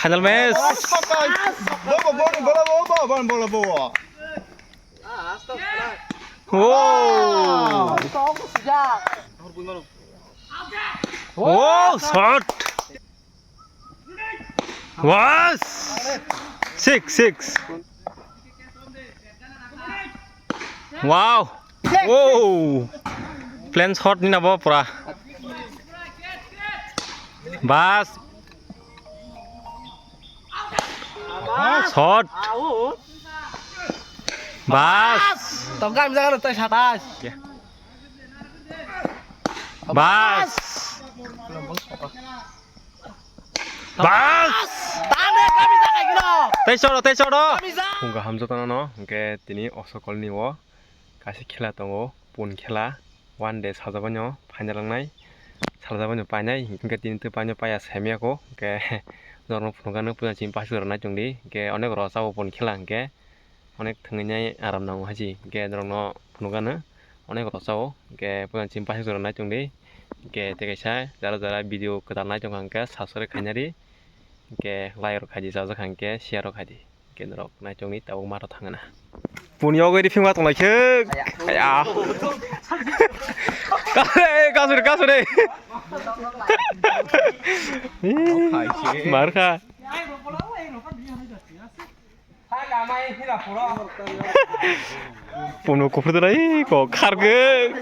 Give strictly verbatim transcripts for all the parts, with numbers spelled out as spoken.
Final match. Bola, bola, bola, bola, bola, bola. Wow. Wow, shot. Was. Six, six. Wow. Wow. Plan shot ni na bo pura. Bas. Shot. Bas. Tongkang jaga tai satas. Bas. Bas. Tane kami jaga gino. Tei soro, tei soro. Kami jaga. Hingke hamjak tano no, hingke tini osokol ni o kaisa khela tongo, pun khela, one day saljabaino phaina langnai, saljabaino painai, hingke tini tei paino paiya saimaya ko, hingke norok phunukgano puila chini paisuk rwnai tongdi, hingke onek rok chao pun khela hingke. Onek thwngwi nai aram nango haji, hingke norokno phunukgano onek rok chao, hingke puila chini paisuk jora nai tongdi, hingke tei kaisa jara jara video kwtal nai tongkha hingke subscribe khainari, hingke like rok khaidi, chajak kha hingke share rok khaidi, hingke norok nai tongdi tabuk mato thangna. Pun yogwi rifingma tonglaikhe. Aya. Kasure, kasure. Mar kha. Puno kuphur dai ko khargwi.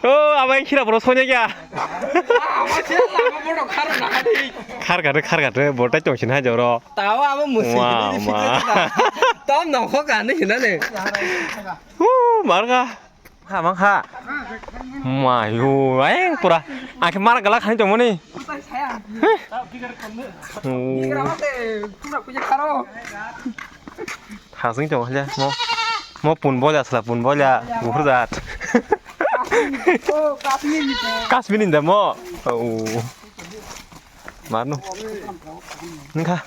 O abai khira bro sonya kya? Khar gare, khar gare, botai tong sin ha joro. Tawa abo musi. Wa, ma. Tam nokho gane hinane. Hu, marga. Ha, mang ha. Ma, yo, aeng pura. Akhe mar gala khani tongmani. Heh. Oh. Hasing tong hale mo. Mo pun bola sala pun bola. Buhur jat. Kasmini da mo. Oh. Marno. Ningkha.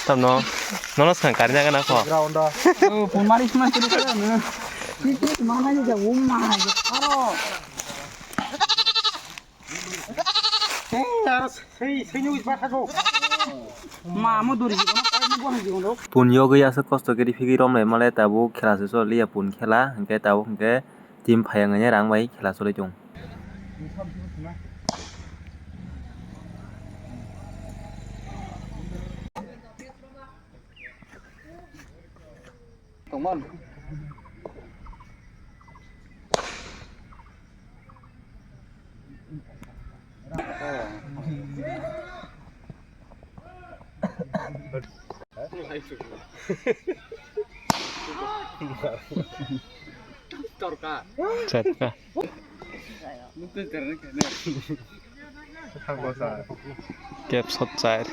Tamno, nono swkang kari nangkha na kho? Ground o. Oh, pun mari sma sini kha na. Ni tu mana ni ja umma, aro. Eh, aro sei, sei ni uiba thago. Ma, mo duri ji, mo duri ji, mo. Pun yogwi aswk kosto khe rifigwi romlai male tabuk khela se choliya pun khela, hwnkhe tabuk hwnkhe team phaiya wngya rang bai khela choli tongo. Tongmon. Torka. Chatka. Kep sot chair.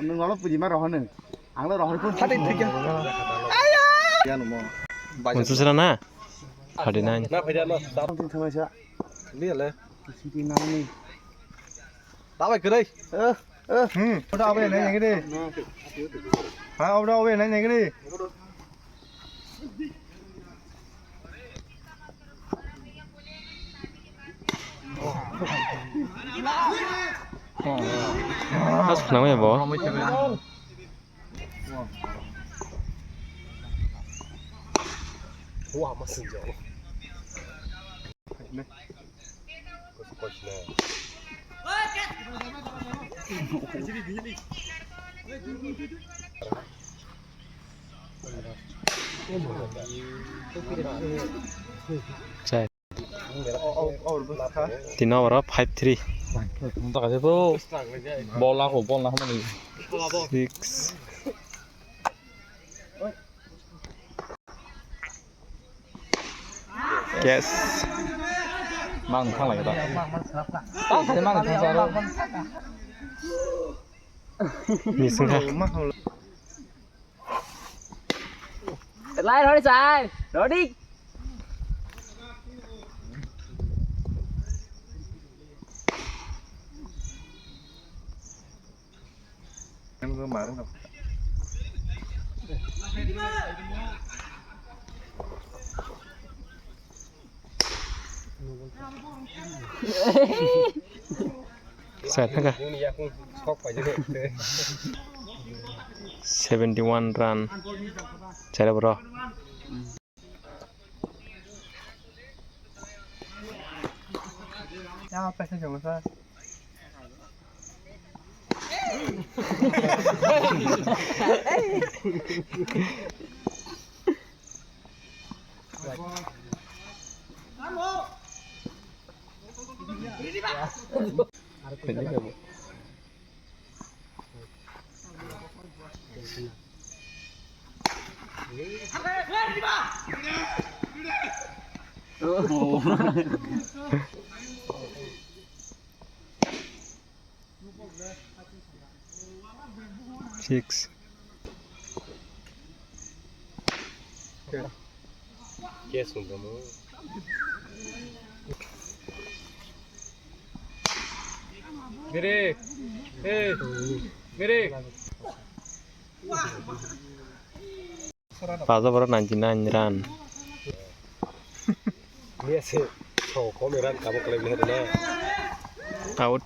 Nwng olo pujima rohor nwng. Ang lo rohor phone. Hati thikya. Ayo. Yan mo. Unsusra na? Thirty nine. Na phaida no. Tin thangsa. Ni le. Siti nani. Dabai kwrwi. Eh, eh. Hmm. Oda abe nai nai gidi. Ha, oda abe nai nai gidi. As nang ya bo. Wah, masih jauh. Chai. Tino oro five three. Bol ako, bol na hamani. Six. Yes. Mang thang lai da. Mang thang sa ro. Mising ha. Lai rori sai. Rori. Seventy one run. Chale bro. Six. Giri. Hey. Giri. Paja boro ninety nine run. Out.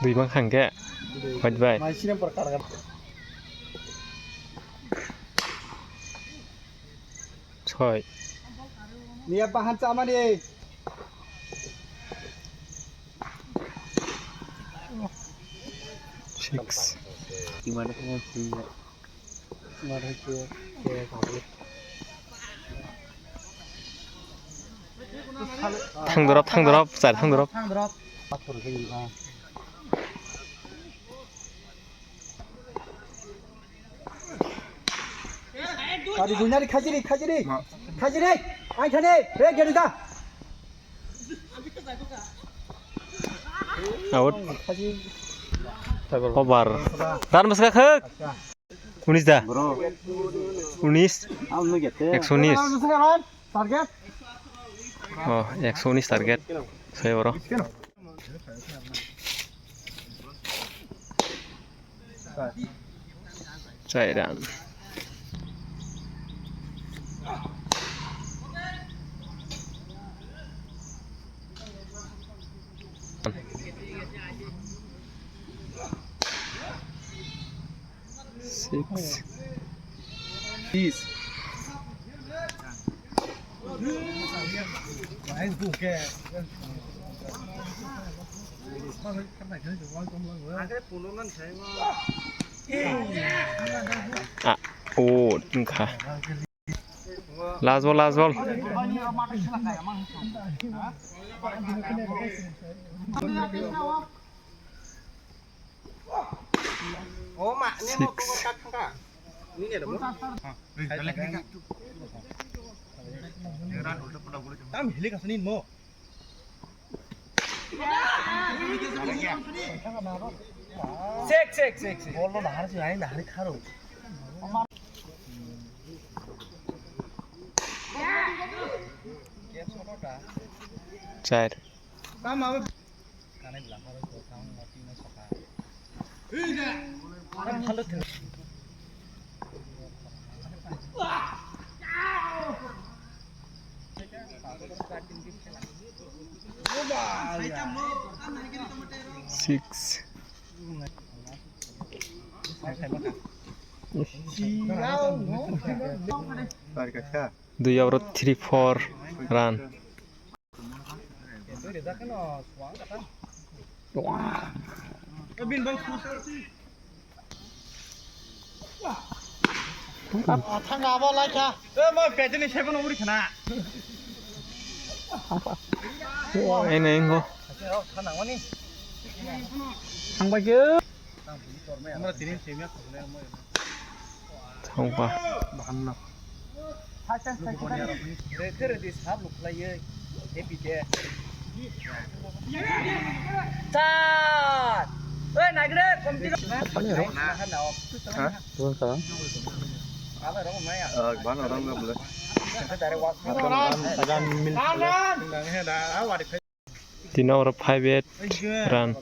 Dui bang khangke. Hoi bai. Soi. Niya bahan chamani. Six. Thang dorop, thang dorop, char thang dorop. Kari gunyari khajiri, khajiri. Khajiri. Ai khani, re geri da. Out. Over. Tar maska khak. Unis da. Unis. Ekso unis. Target. Oh, ekso unis target. Saya bro. Chai run. Six. Peace. Ah, oh, wngkha. Last ball, last ball. Six. Sek, sek, sek, sek. Bol no nahar si, ai nahar kharo. Char. Six. Dui over three four run. Thang abo lai kha. E mo pejeni sebo no uri khana. Ene ingo. Thang bai ke. Thangpa. Tini oro five eight run.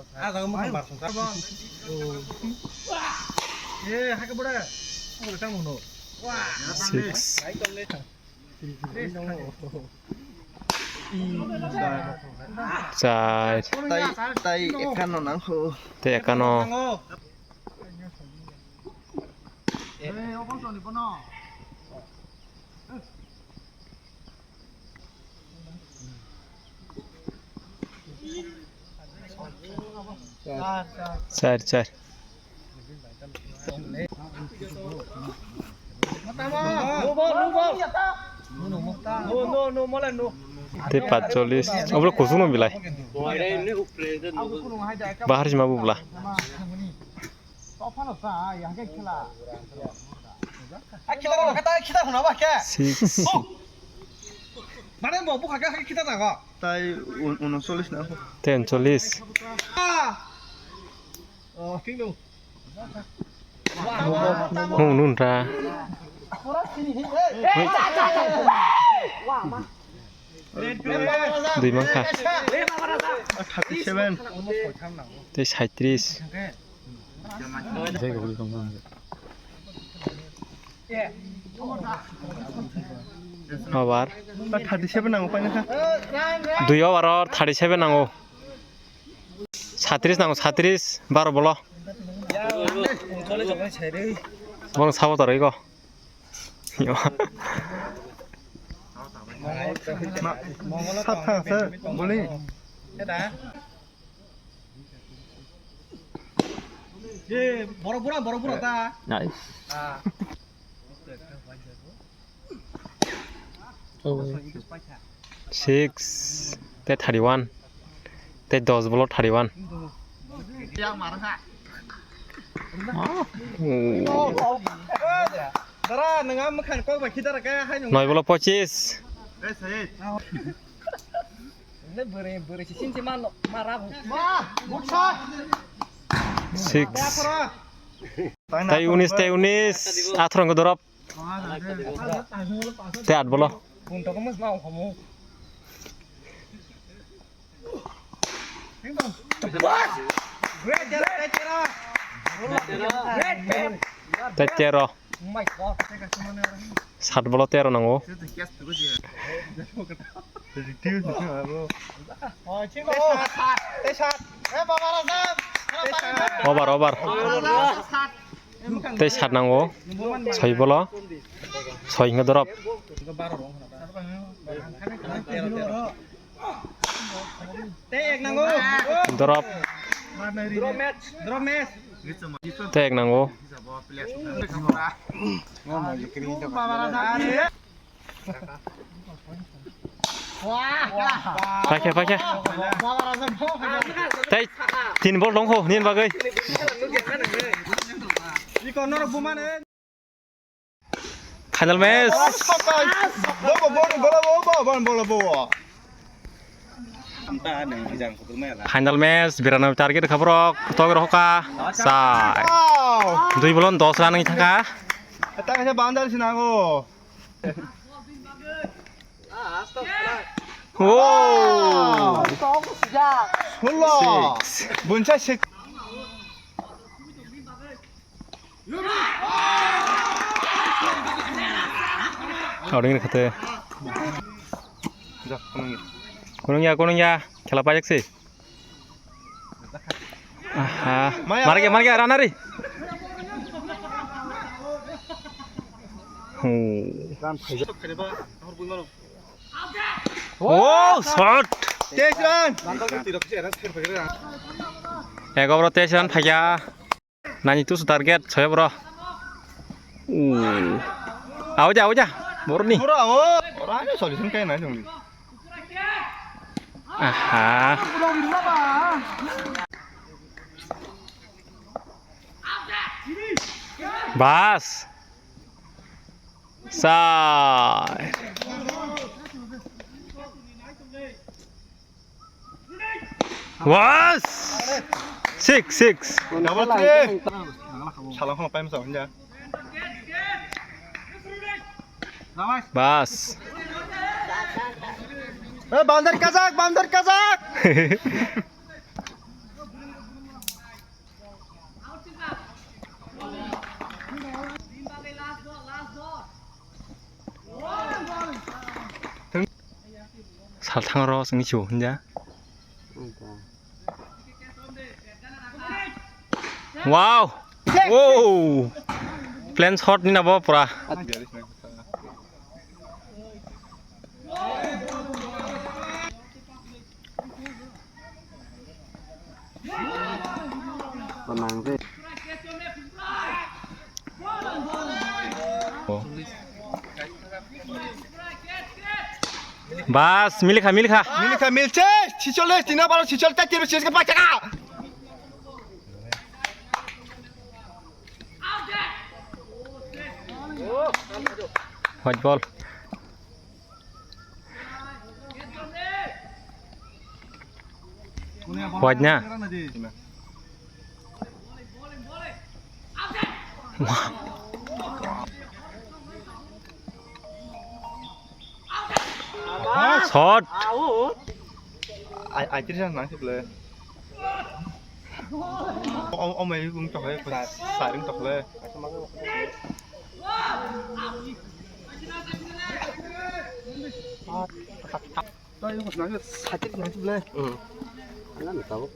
Six. Char. Tai, tai ekano nangkho. Tai ekano. Char, char. Tei patchollis. Obo kusung no belai. Bahar sima bubla. Six. Mane bo bukha khe hai khita jago. Tai un-, unochollis na. Tei unochollis. Ah. Oh, king dong. Mung nun ra. Dui mangkha. Thirty seven. Tei saitris. Over. Thirty seven nango, paina kha. Dui over o thirty seven nango. Satris nango, satris, baro bolo. Bong sabo toroi go. Ma, sat thang se, boli. Borok bura, borok bura ta. Nice. Ah. Six, tei thirty one, tei dos bolo thirty one. Dara, nwng a mwkhang kok bai khidara kaya hai nwng. Noi bolo pochis. Six. Tai unis, tai unis. Athro wngkha dorop. Tai at bolo. Tai tero. Sat bolo tero nango. Over, over. Tai sat nango. Soi bolo. Soi hingke dorop. Drop. Drop match. Drop match. Tei ek nango. Paikha, paikha. Tei tin bol dongkho, nini bagwi. Final match. Final match, berano target kha borok, tok rohoka. Sai. Dui bolon dos run wngwi thangkha. Wow. Six. Buncha six. Auding ni khate. Kunung ya, kunung ya. Khela pajak se. Aha. Maya. Marge, marge, rana ri. Hmm. Oh, shot. Teis run. Ego bro, teis run phaiya. Nani tusu target, soya bro. Uh. Awaja, awaja. Boroni. Bro, awo. Ora aja solution kai na jong. Aha. Bas. Sai. Was. Six, six. Double three. Salang khong time sa hunja. Bas. Eh, bandar kajak, bandar kajak. Salthang oro chwngni chu hinja. Wow! Wow! Plain shot ni na bo pura. Bas, milikha, milikha. Milikha, milche, chichole, tina baro, chichol, ta tiro, chichke, pa, chaka. White ball. White na. Shot. Ai, ai, tiri nang sih, ble. O, o, mai gung tok le, saring tok le. Tei ung swnam se sakit nang sih, ble. Hmm. Ana ni tabuk.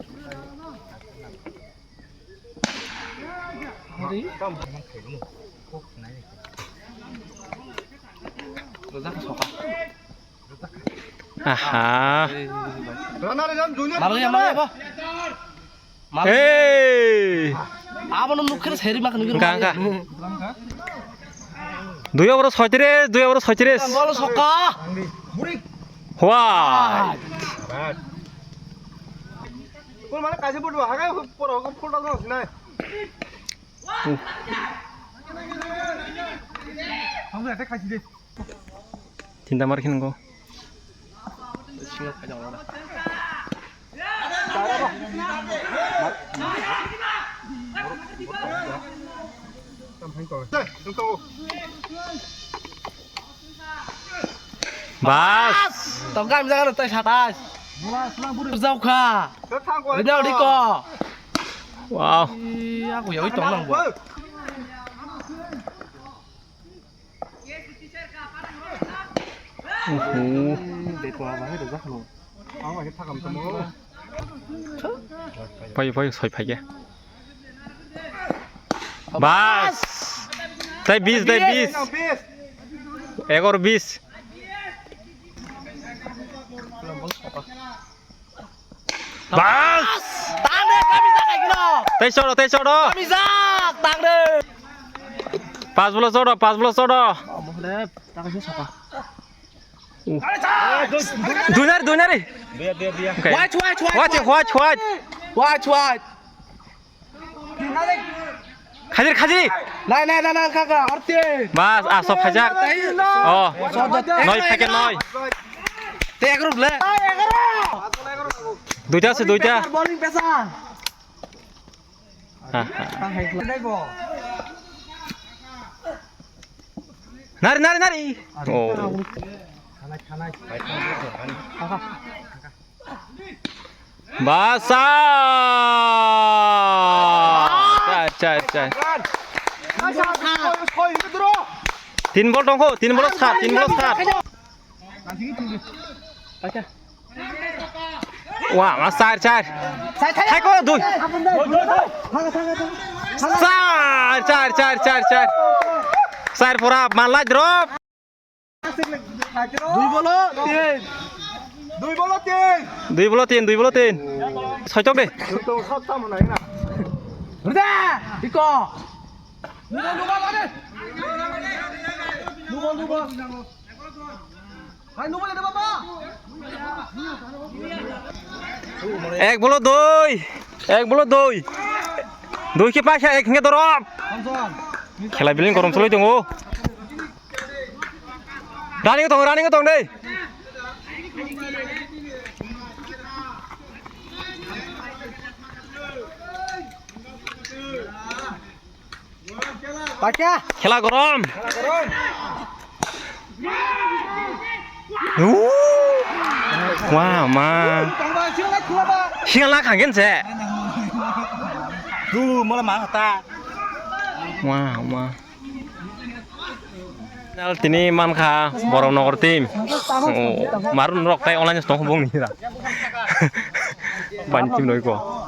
Aha. Malu ya, malu ya, apa? Hey! Abo no nukkhe seri mak nugir. Engka, engka. Dui over soitris, dui over soitris. Bol soka. Wah. Bol mana kaisa bol hagai poro ko full dal sinai. Tinta mar khin go. Bas. Tong kam jaga tai satas. Jaukha. Rina riko. Wow. Aku ya tong nang bo. Uhu. Phai, phai, soi phai ya. Bas. Tai bis, tai bis. Egor bis. Bas! Tang de, kami jak, kilo. Tei choro, tei choro. Kami jak, tang de. Pas bolo choro, pas bolo choro. Duinari, duinari. Watch, watch, watch. Watch, watch, watch. Watch, watch. Khajir, khajir. Nai, nai, nai, nai, kaka, arti. Bas, ah, sok khajak. Oh, noi phake noi. Te egaroh le. Duita ase, duita. Bowling pesa. Ha, ha. Nari, nari, nari. Oh. Basa! Char, char, char. Tin bol tongkho, tin bol sat, tin bol sat. Wa, ma char, char. Thaiko dui. Char, char, char, char, char. Char pura manlai drop. Dui bolo tin. Dui bolo tin. Dui bolo tin, dui bolo tin. Soitok de. Rida, iko. Nubo, nubo, nubo. Nubo, nubo. Hai, nubo, nubo, nubo. Ek bolo dui. Ek bolo dui. Dui khe paisa ek hinge dorop. Khela biling korom choloi tongo. Running tong, running tong dei. Paikha. Khela gorom. Wah, ma. Singal na khanggen se. Tu mola ma ta. Wah, ma. Channel tini mankha Borom Nogor team. Oh, marun rok tai online tong bong ni ra. Ban team noi ko.